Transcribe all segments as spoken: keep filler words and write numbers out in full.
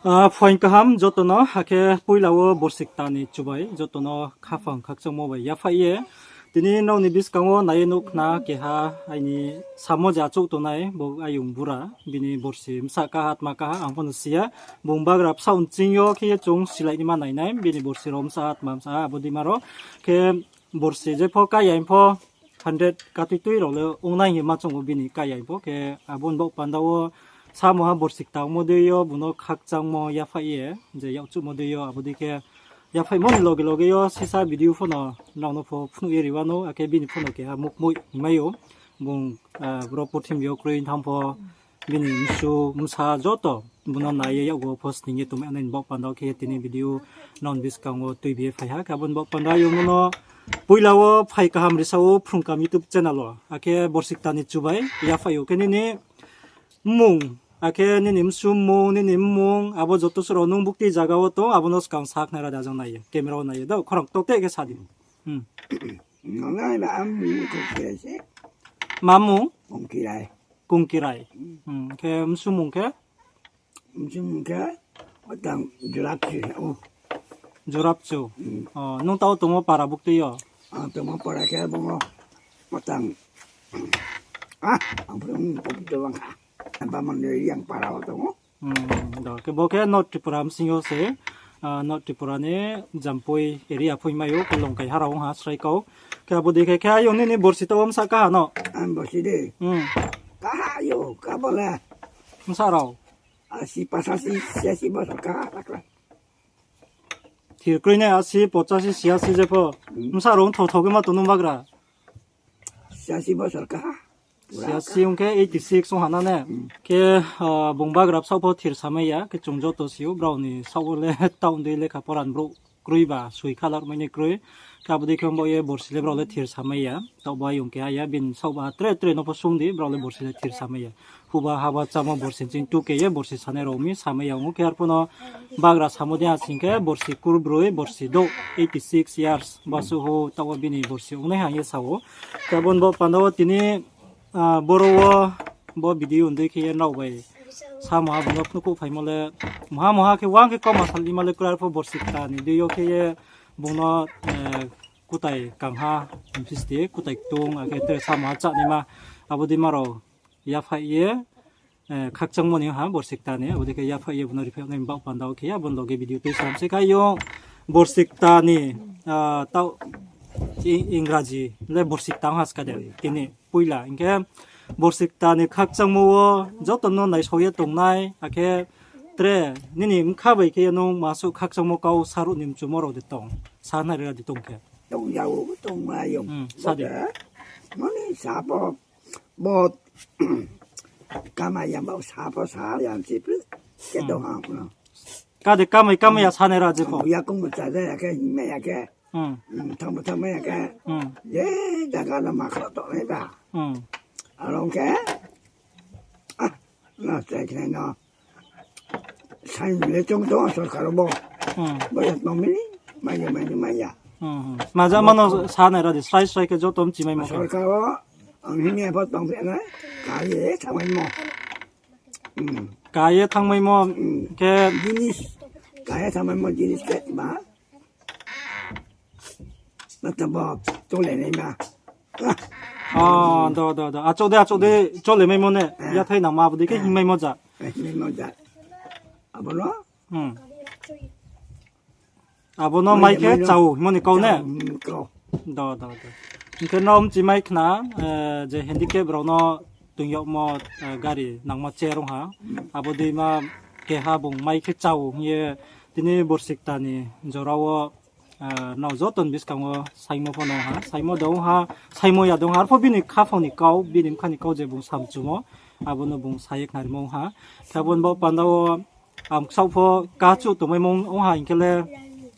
Ah, phuaing kaham joto no, akhe poila wo borsi kta ni chubai joto no khaphang khakchangmo bai yaphaih ye. Tini nrao ni buskang wo nai ye nuh khna keha aini samo je achouh tongnai, bo ayong bura, bini borsi bsa kaha tma kaha ang pho no si ya. Bung bagra bsaoh nching yo khe ye chung silai naima nainai, bini borsi rao bsa ha tma bsa ha, abo dei ma rao. Khe borsi je pho kaya pho hundred katui tui rao le ongnai hing ye ma choung ou bini kaya pho. Khe abo ni baoh panda wo samo ha borsi kta ongmo dei yo bung no khakchangmo yaphaih ye, je yakchuhmo dei yo, abo dei khe yaphaihmo ni loge loge yo sisa video pho no nrao no pho phnuh ye ri wanou, akhe bini pho no keha mukmoi hingmai ou. Bung, ah, bro purthimbi yo kroi thanng pho, bini msu bsa joto bung no nai ye yakgu wo pho sning ye tongmai nai ni baoh panda wo khe ye tini video nrao ni buskang wo tuibi ye phai ha. Khe abo ni baoh panda yo nung no poila wo phai kaham risa ou Phrung Kaham YouTube channel wo. Akhe borsi kta ni chubai yaphaih ou khe nini mmung, akhe nini msu mmung, nini mmung, abo joto suh rao nung bukti zaga wo tong, abo no skang sakhnai ra de ajang nai ye, camera wo nai ye, da khorang to te khe sa di. Hmm. Nonai ba am kung kirai se. Ma mmung? Kung kirai. Kung kirai. Hmm. Hmm, khe msu mmung khe? Msu mmung khe, matang Jurapchu. Jurapchu. Hmm. O, nung tao tongmo para bukti yo? Ang tongmo para khe bo, matang. Ah, ang phrung pokito bang kha. Ang pa mang ni yang para wo tong ou. Hmm, do, khe bo khe North Tripura bsing yo se, ah, North Tripura ni Jampui area phoimai ou, khe Longkai ha rao ong ha srai kau. Khe abo dei khe, khe ayong nini borsi tao bsa kaha no? Ang borsi de. Hmm. Kaha yo, ka bo le. Bsa rao? Asi, pasasi, siasi bosor kaha, takla. Thir kroi nai asi, pochasi, siasi je pho. Hmm. Bsa rao thao thao khe ma tong nung bagra. Siasi bosor kaha. Siasi ong khe eighty six ong ha na ne. Hmm. Khe, ah, bung bagra bsaoh pho thir samai ya, khe chung joto si ou, brao ni saoh wo le taoh dei lekha pora ni brouh kroi ba, soi khalar mai ni kroi. Khe abo dei khe ong baoh ye borsi le brao le thir samai ya. Taoh bo ayong keha ya, bini saoh ba tre tre no pho sung di, brao le borsi le thir samai ya. Huba haba chámo borsi ching tu khe ye borsi sanai rao mi samai ya ong ou. Khe arphuh no bagra samo dei ha sing khe borsi kurbroi, borsi douh, eighty six years, basuh ho taoh wo bini borsi ongnai ha hing ye sa ou. Khe abo ni baoh panda wo tini, ah, boro wo bo video ndei khe ye nrao bai samo ha bung no phnuh khouh phaimo le mungha mungha khe uang khe kauma sal ima le kra arphuh borsi kta ni dei yo khe ye bung no, eh, kutai kangha, phisti kutai ktung, akhe tre samo ha chánaima, abo dei ma rao yaphaih ye, eh, khakchangmo ni ha borsi kta ni, abo dei khe yaphaih ye bung no riphaih nai ni baoh panda wo khe ye, abo ni loge video tuisam se khe ayong borsi kta ni, ah, taoh I-, Ingraji le borsi kta ong ha ska de, tini poila. Hing khe borsi kta ni khakchangmo wo joto no naisao ye tongnai, akhe tre nini bkha bai khe ye nung masuh khakchangmo kau saruh ni mchumo rao de tong, sa nai ra de tong khe. Tong ya ou, tong ma yong. Hmm, sa di. Mani sa pho, bo kamai ya bo sa pho sa ya si phi. Khe tong ha no. Ka de kamai kamai ya sanai ra je pho. Ya kong bo cha ja ya khe, hingmai ya khe. Hmm. Hmm, thangbo thangmai ya khe. Hmm. Je jaga no ma khla tongnai ba. Hmm. Arong khe. Ah, no, chai khnai no. Saing le chung tong sorkar bo. Hmm. Bo ya tong mi ni, mai ya, mai ya, mai ya. Hmm, hmm. Maja mano sanai ra di, srai srai khe joto mchimaimo khe. Sorkar wo, ang hini apho tong phi nai, ka ye thangmaimo. Hmm. Ka ye thangmaimo, hmm, khe. Jinis, ka ye thangmaimo jinis khe ba. Mata bo, chole nai ma. Ah. Ah, do, do, do. Achouh de, achouh de, chole maimo ne. Eh. Yathai nangma abo dei khe, eh, hingmaimo ja. Eh, hingmaimo ja. Abo no? Hmm. Abo no mai khe chao, hingmo ni kau ne? Chao, hmm, kau. Do, do, do. Hing khe no mchimai khna, eh, je handicap rao no toing yagmo, eh, gari nangma chair ong ha. Hmm. Abo dei ma keha bung mai khe chao hing ye tini borsi kta ni jora wo, ah, nrao joto ni buskang wo saingmo pho no ha, saingmo de ong ha, saingmo ya de ong ha, arpho bini khaphang ni kau, bini bkha ni kau je bung samchumo, abo no bung sa ye khnarimo ong ha. Khe abo ni baoh panda wo ang ksaoh pho kachuh tongmaimo ong ha hing khe le,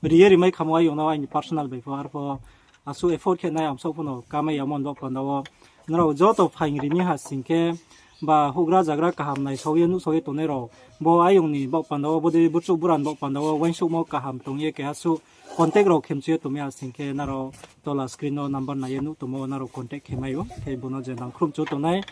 ri ye rimai khamo ayong no aini personal bai pho, arpho asuh effort khe nai ang bsaoh pho no kamai yamo ni baoh panda wo. Nrao joto phaing ri mi ha sing khe, ba houhgra zagra kaham naisao ye nuhsao ye tongnai rao, bo ayong ni baoh panda wo, bodei burchouh bura ni baoh panda wo, uaingsouhmo kaham tong ye keha suh contact rao khe mchu ye tong mi ha sing khe, nrao tola screen no number nai ye nuh tongmo, nrao contact khe mai ou, khe bo no je nangkhruh mchu tongnai.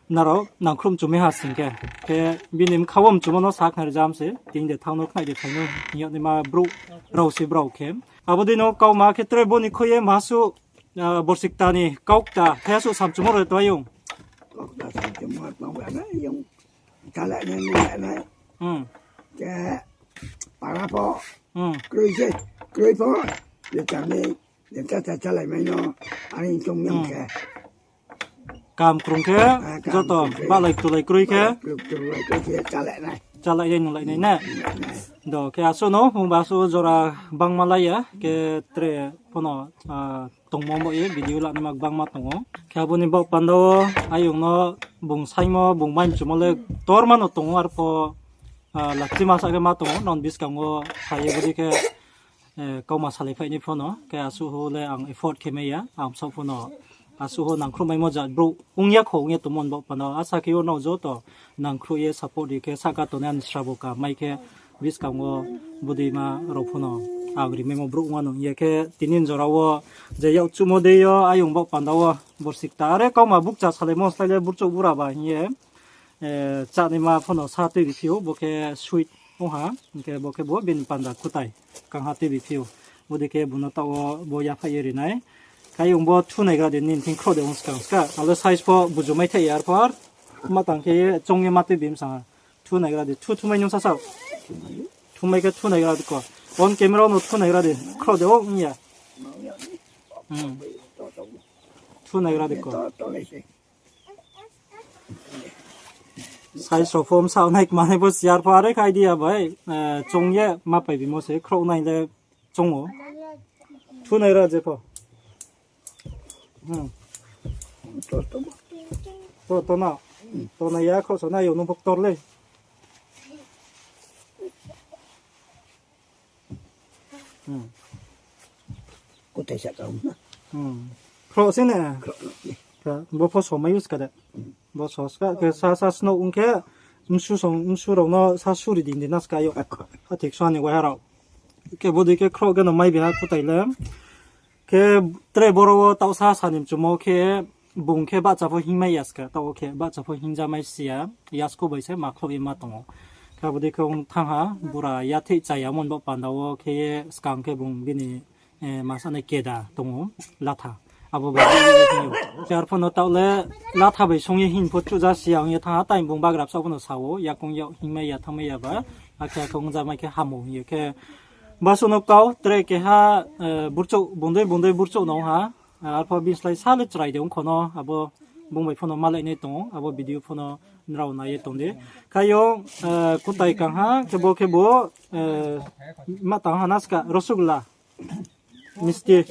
Nrao nangkhruh mchu mi ha sing khe. Khe bini mkha wo mchumo no sakhnari jam se, tini de thanng no khnai de thaino hing yag naima brouh rao se brao khe. Abo dei no kauma khe tre bo ni khui ye ma suh, ah, borsi kta ni kau kta, khe suh samchumo rao to ayong. Kau kta samchumo tong ba na yung. Chalai nai, nai, nai. Hmm. Khe para pho. Hmm. Kroi se, kroi pho. Ye chang ni, ye cha cha chalai mai no. Ani chung yang khe. Kam krung khe, ah, kam joto krung khe. Balai tulai kroi khe. Balai tulai kroi khe, chalai nai. Chalai nai, nunglai nai na. Nunglai nai. Do, khe asuh no, hung ba asuh jora bangma lai ya, khe tre pho no, ah, tongmo bo ye video lanaima gbangma tong ou. Khe abo ni baoh panda wo ayong no bung saingmo, bung mai mchumo le torma no tong ou, arpho, ah, lachima sa khe ma tong ou, non buskang wo phai ye bodei khe, eh, kauma salai phai ni pho no, khe asuh ho le ang afford khe mai ya, ang bsaoh pho no, asuh ho nangkhruh maimo jat brouh ong ya kho, ong ye tongmo ni baoh panda wo, asa khe yo nrao joto nangkhruh ye support ri khe sahka tongnai ani srabo ka mai khe, buskang wo bodei ma rao pho no ang rimaimo brouh ong ya nung ye khe tini jora wo je yak chumo dei yo ayong baoh panda wo borsi kta are kauma bukcha salaimo slái le burchouh bura ba hing ye, eh, chánaima pho no sa tuibi phi ou, bo khe sweet ong ha, hing khe bo khe bo bini panda kutai kangha tuibi phi ou. Bodei khe bung no taoh wo bo yaphaih ye ri nai. Khe ayong bo thu naigra di, nini thing khroh de ong skang ska. Alo size pho buju mai thai ya arpho ar. Ma tang khe ye choung ye ma tuibi msang ha. Thu naigra di, thu, thumai nung sasao. Thumai khe thu naigra di ko. On camera no thu naigra di, khroh de ong ya. Hmm. Thu naigra di ko. Size rao pho bsa nai kmanai pho si ya arpho are khe idea bai, eh, choung ye ma paibimo se, khroh nai le choung ou. Thu naigra je pho. Hmm. To, to na. To na ya, khroh so na yo nung pho ktor le. Hmm. Kutai sa kau na. Hmm. Khroh se ne? Khroh no. Khe bo pho somai use ka de. Bo so ska, khe sa, sa snow ong khe, msu song, msu rao no sa suri ding di na ska yo. Ako. Ha thik so ni waiha rao. Khe bodei khe khroh khe no mai bi ha kutai le. Khe tre boro wo taoh sa sa ni mchumo khe, bung khe bahcha pho hingmai ya ska, taoh wo khe bahcha pho hingjamai si ya, yasku bai se ma khloh ye ma tong ou. Khe abo dei khe ong thanng ha, bura yatheih chaya mon baoh panda wo khe ye skang khe bung bini, eh, ma sanai keda tong ou, latha. Abo bai hing ou. Khe arpho no taoh le latha bai song ye hing pho chuhja si ya ong ye thanng ha, tai bung bagra bsaoh pho no sa ou, yakoung yag hingmai ya thanngmai ya ba, akhe akhe ongjamai khe hamo hing ye khe. Basuh no kau, tre keha, eh, burchouh, bungdei bungdei burchouh no ha, arpho bini slái sa le chrai de ong kho no, abo bung bai pho no malai nai tong ou, abo video pho no nrao nai ye tong di. Khe ayong, eh, kutai kang ha, khe bo khe bo, eh, ma tang ha na ska, rosogula, misti.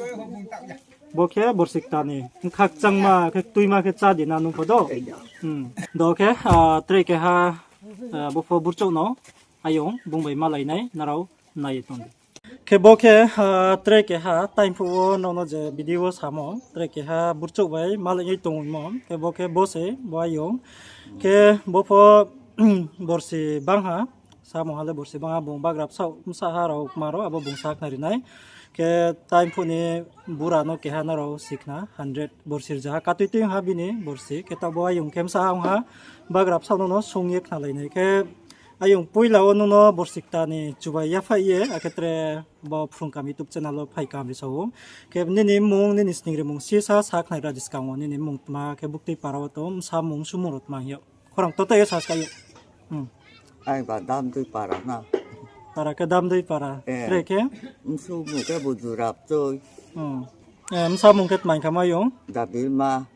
Bo khe borsi kta ni, bkha kchangma khe tuima khe chá di na nung pho do. Hmm. Do khe, ah, tre keha, ah, bo pho burchouh no, ayong, bung bai malai nai, nrao nai ye tong di. Khe bo khe, ah, tre keha, time phuh wo nrao no je video wo samo, tre keha burchouh bai malai ye tongmo, khe bo khe bo se, bo ayong. Khe bo pho, borsi bang ha, samo ha le borsi bang ha, bung bagra bsaoh, bsa ha rao kma rao, abo bung sakhnari nai. Khe time phuh ni bura no keha nrao sikhna, hundred borsi rzaha, katui tui ha bini borsi, khe taoh bo ayong khe bsa ha ong ha, bagra bsaoh no no sung ye khnalai nai. Khe ayong poila wo nung no borsi kta ni chubai yaphaih ye, akhe tre bo Phrung Kaham YouTube channel wo phai kaham ri sa ou. Khe nini mmung, nini sningrimung sisa sakhnai ra di skang wo, nini mmung tma, khe buktui para wo tong, bsa mung, msu mung rao tma hing yo. Khorang totai ye sa ska yo. Hmm. Ai ba Damdui para na. Para khe Damdui para. Eh. Tre khe? Msu mung khe Bujurap choi. Hmm. Eh, bsa mung khe tma hing kha ma yong? Dabilma.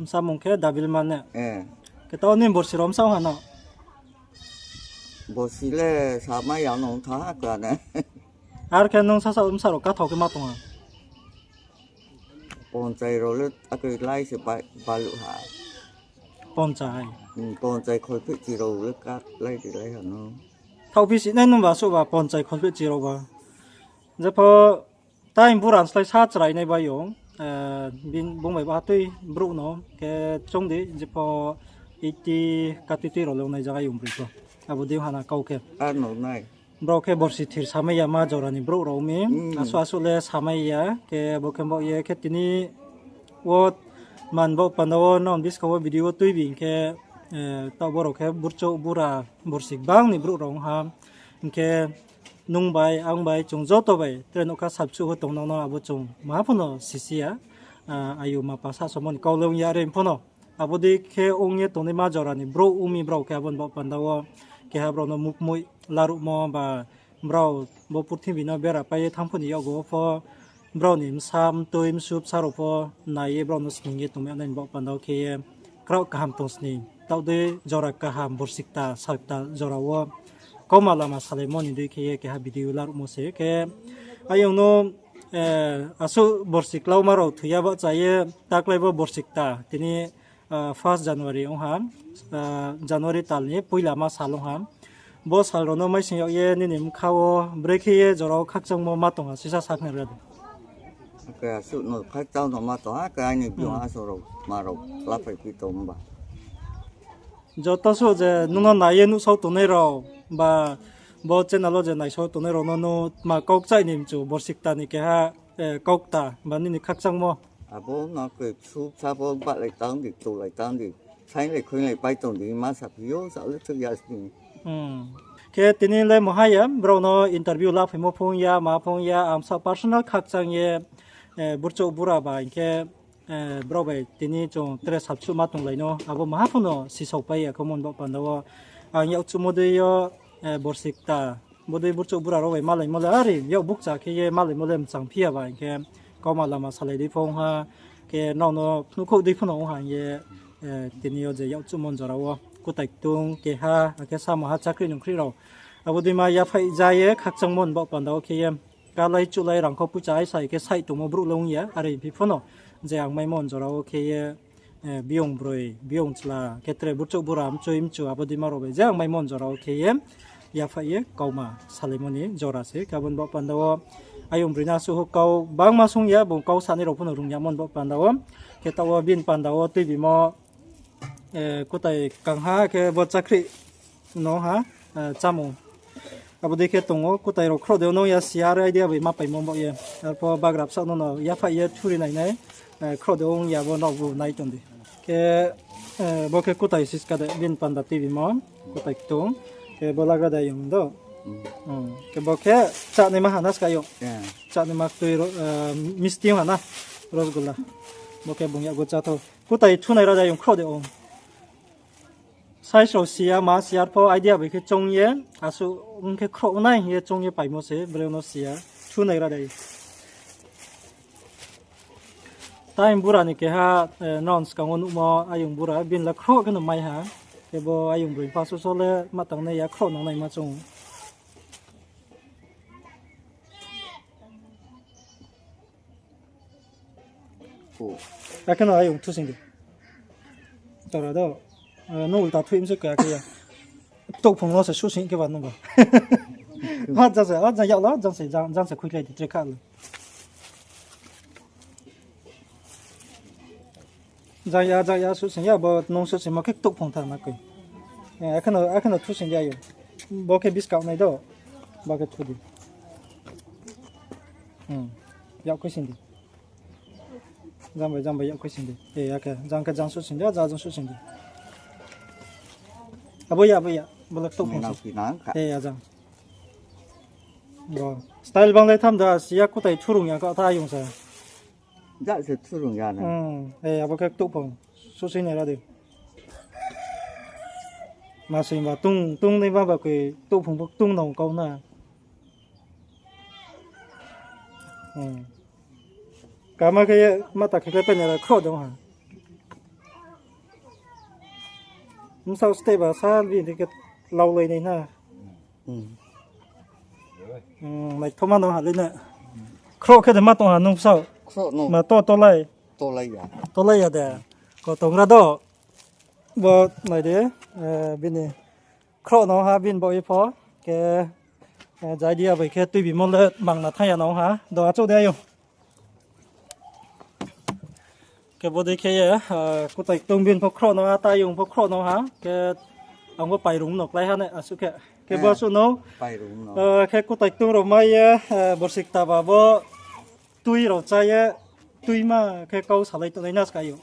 Bsa mung khe Dabilma ne? Eh. Khe taoh nini borsi rao bsa ha no? Borsi le samai ya no tha ha kla ne. Ar khe nung sasa bsa rao kathao khe ma tong ha? Ponchai rao le akhe lai se ba-, baluh ha. Ponchai? Hmm, ponchai kholphehchi rao le ka lai de lai ha no. Thaoh bisi nai nung ba suh ba ponchai kholphehchi rao ba. Jepho time bura slái sa chrai nai ba yong, eh, bung bai ba tui brouh no khe choung di, jepho eighty katui tui rao le nai zaga yong broi pho. Abo dei hana kau khe. Ar no nai. Brao khe borsi thir samai ya ma jora ni brouh rao mi. Hmm. Asuh asuh le samai ya, khe bo khe bo ye khe tini wo man bo panda wo non buskang wo video wo tuibi khe eh, taoh borao khe burchouh bura borsik bang ni brouh rao ong ha. Hing khe nung bai, ang bai, chung joto bai tre nouhkha sabsuh ho tong nang no abo chung maha pho no sisi ya. Ah, ayu ma pa sahsomo ni kau le ong ya, are pho no. Abo dei khe ong ye tongnaima jora ni brouh ong mi brao khe abo ni baoh panda wo keha brao no mukmoih laruhmo ba brao bo purthimbi no bera pai ye thanng phuh ni yakgu wo pho brao ni bsa mtui msu bsa rao pho nai ye brao no sning ye tongmai nai ni baoh panda wo khe ye kraoh kaham tong sning. Taoh dei jora kaham borsik kta, sal kta jora wo kauma lama salaimo ni dei khe ye keha video laruhmo se khe ayong no, eh, asuh borsik klauma rao thoi ya bahcha ye taklai bo borsik kta tini, ah, first January ong ha, ah, January tal ni poila ma sal ong ha. Bo sal rao no maising yag ye nini bkha wo brekhe ye jora wo khakchangmo ma tong ha sisa sakhnari ra di. Ake asuh no khakchang no ma tong ha, ake aini biyong asuh rao ma rao laphai phi tong ba. Joto suh je nung no nai ye nuhsao tongnai rao ba bo channel wo je naisao tongnai rao no nung tma kau kchai ni mchu borsik kta ni keha, eh, kau kta ba nini khakchangmo. Abo no khe bsu bsa pho bahlai tang di, ktulai tang di, sainglai khuinglai pai tong di ma saphi ou, sa le thoi ya sini. Hmm. Khe tini le moha ya, brao no interview laphaimo phung ya, ma phung ya, ang sa personal khakchang ye, eh, burchouh bura ba hing khe, eh, brao bai tini chung tre sabsuh ma tonglai no, abo maha pho no sisao pai ya khe mon baoh panda wo. Ang yakchuhmo dei yo, eh, borsik kta, bodei burchouh bura rao bai malaimo le, are yak bukcha khe ye malaimo le mchang phi ya ba hing khe, kauma lama salai dei pho ong ha, khe nrao no phnuhkhouh dei pho no ong ha hing ye, eh, tini yo je yakchuhmo jora wo kutai ktung keha, akhe samoha chakri nungkhri rao abo dei ma yaphaih ja ye khakchangmo ni baoh panda wo khe ye, kalai chuhlai rangkho poicha aisa khe saih tongmo brouh le ong ya, are phi pho no je ang maimo jora wo khe ye, eh, biyong broi, biyong chla, khe tre burchouh bura, mchoi mchu, abo dei ma rao bai je ang maimo jora wo khe ye, yaphaih ye kauma salaimo ni jora se. Khe abo ni baoh panda wo ayong broi no asuh ho kau bangma sung ya, bung kau sanai rao pho no rung yamo ni baoh panda wo. Khe taoh wo bini panda wo tuibimo, eh, kutai kangha khe bo chakri no ha, eh, chámung. Abo dei khe tong ou, kutai rao khroh de ong ya si, aro idea bai ma paimo baoh ye. Arpho bagra bsaoh no no yaphaih ye thuri nai nai, eh, khroh de ong ya bo nrao bu nai tong di. Khe, eh, bo khe kutai siska de bini panda tuibimo, kutai ktung. Khe bo lagra de ayong do. Hmm. Khe bo khe chahnaima ha na ska ayong. Chahnaima tui ro, eh, misti ha na, rosgulla. Bo khe bung yakgu cháthou. Kutai thunai ra de ayong khroh de ong. Size rao si ya ma si ya, arpho idea bai khe choung ye, asuh ong khe khroh nai hing ye choung ye paimo se, brao no si ya. Thunai ra de. Tai bura ni keha, eh, nrao skang wo nuhmo ayong bura, bini le khroh khe no mai ha. Khe bo ayong broi pha soso le ma tangnai ya, khroh nangnaima choung. Akhe no ayong thusing di. Tora do. Eh, nung ulta thui mse kaya kaya. Touhphung no se susing khe ba nung ba. Ha, jang se, ha, jang yak lo, jang se, jang, jang se khuikhlai di, tre kha lo. Jang ya, jang ya, susing ya, bo nung susingmo khe touhphung tha na koi. Eh, akhe no, akhe no thusing di ayong. Bo khe biskau nai do. Bo khe thu di. Hmm. Yak khuising di. Jang bai, jang bai yak khuising di. Eh, akhe, jang khe jang susing di, jang jang susing di. Abo ya, abo ya. Bo le touhphung se. Eh, ya jang. Bo. Style banglai tham da, si ya kutai thurung ya kha tha ayong sa. Ja se thurung ya na. Hmm, eh, abo khe touhphung. Susing nai ra di. Ma sing ba tung, tung nai ba ba khe touhphung bo tung nang kau na. Hmm. Kama khe ye mata khe khe pai nai ra khroh de ong ha. Bsaoh step ba sa bini khe laulai nai na. Hmm. Hmm, naithoma no ha le na. Khroh khe de ma tong ha nung bsaoh. Khroh no. Ma to, tolai. Tolai ya. Tolai ya de. Ko tongra do. Bo nai de, eh, bini khroh no ha bini bo ipho. Khe, eh, jai dia bai khe tuibimo le mangna thang ya no ha. Do achouh de ayong. Khe bo dei khe ye, ah, kutai ktung bini pho khroh no ha, ta ayong pho khroh no ha. Khe ang bo pairung no klái ha nai asuh khe. Khe bo asuh no. Pairung no. Ah, khe kutai ktung rao mai ye, ah, borsik kta ba bo tui rao chá ye, tuima khe kau salai tongnai na ska ayong.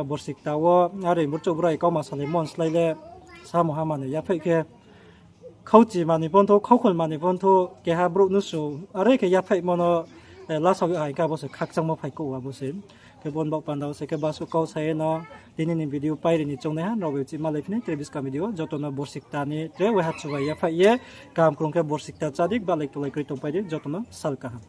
Borsi kta wo are burchouh brai kauma salaimo ni slái le, samung ha manoi yaphaih khe, khauchi manoi pho ongthou, khaukhol manoi pho ongthou, keha brouh nusu are khe yaphaihmo no lasao ye hai khe abo se khakchangmo phai kouh abo se. Khe bo ni baoh panda wo se khe basuh kau sa ye no tini ni video pairi ni choungnaiha nrao bai chih malai phi nai, tre buskang video joto no borsi kta ni tre waiha chubai yaphaih ye, kaham krung khe borsi kta chá di, bahlai tulai kroi tongpai di, joto no sal kaham.